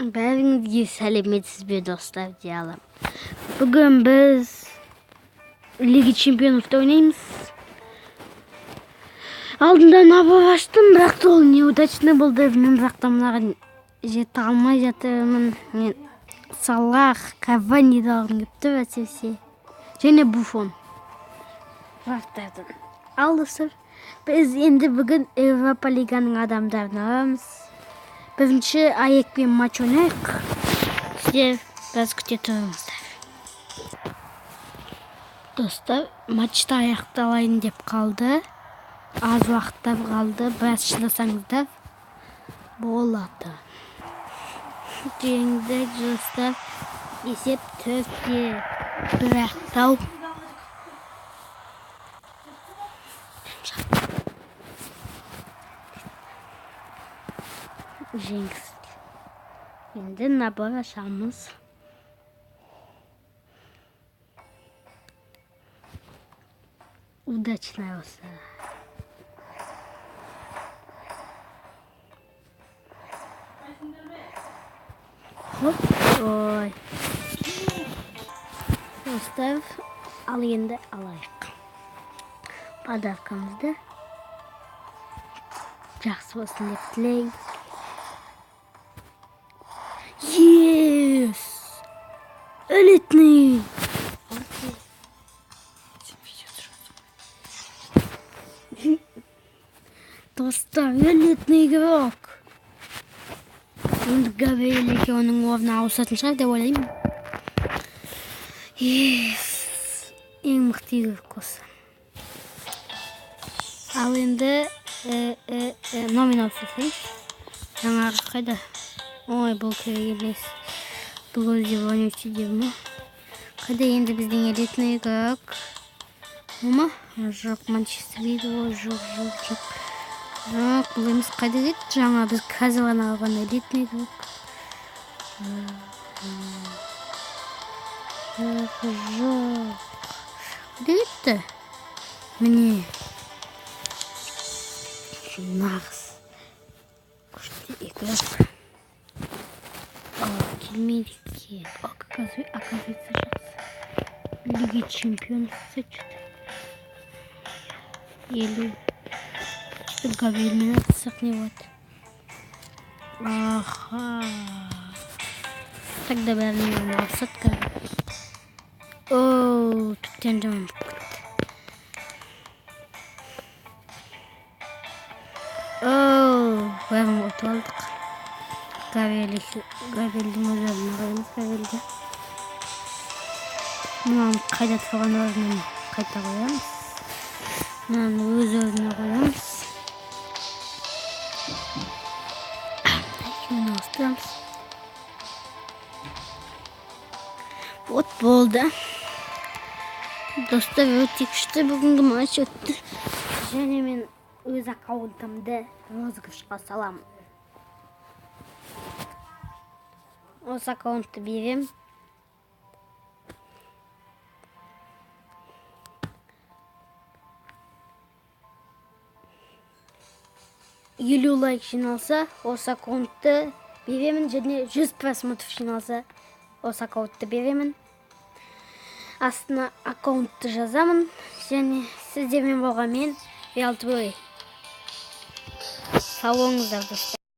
Бәріңізге сәлеметсіз бе, достар, Диала. Бүгін біз Лига Чемпионовта ойнаймыз. Алдында набор аштым, бірақ та ол неудачный болды. Мен бірақ та мынаған жете алмай жатырмын. Мен Салах, Каваниді алғым келіп тұр әсіресе. Және Буфон. Вратарьдан. Ал, достар, біз енді бүгін Европа Лиганың адамдарын аламыз. Бірінші АЕКпен матч ойнайық. Сіздер біраз күте тұрыңыздар. Достар, матчты аяқталайын деп қалды. Аз уақыттар қалды. Біраз шыдасаңыздар болады. Жеңдік, достар. Есеп 4-1, Ақтау. Жеңіс. Енді набор ашамыз. Удачный болса. Хоп, ой. Достар, ал енді алайық. Подаркамызды. Жақсы болсын деп тілейік. Yes! Элитный! Достар, элитный игрок. Енді Габриэль екеуінің орнына ауысатын шығар деп ойлаймын. Yes! Ең мықты игрок осы. Ал енді мынаумен ауыстырсайшы. Жаңағы қайда? Ой, бұл керек емес. Бұл өзі вонючий дерьмо. Қайда енді біздің элитный игрок? Бұл ма? Жоқ, Манчестер дейді ғой. Жоқ, жоқ, жоқ. Жоқ, бұл емес. Қайда кетті? Жаңа біз қазір ғана алған элитный игрок. Жоқ, жоқ. Қайда кетті? Міне. Нағыз. Күшті игрок. Келмейді екен. Оказывается, жақсы. Лига Чемпионов что-то. 50. Что Габриэльмен атсақ не болады? Аха. Тогда бәрінің орнына ауысады қазір. Оу, тіптен жаман болып кетті. Оу, бәрін ұтып алдық. Габриэльдің өз орнына қоямыз Габриэльді. Мынаны қайда тұрған орнына қайта қоямыз. Мынаны өз орнына қоямыз. Екеуін ауыстырамыз. Вот болды. Достар, өте күшті бүгінгі матч өтті. Және мен өз аккаунтымды розыгрышқа саламын. Осы аккаунтты берем. 50 лайк жиналса, осы аккаунтты беремін, және 100 просмотр жиналса, осы аккаунтты беремін. Астына аккаунтты жазамын. Және сіздермен болған мен, Реал Твой. Сау болыңыздар, достар.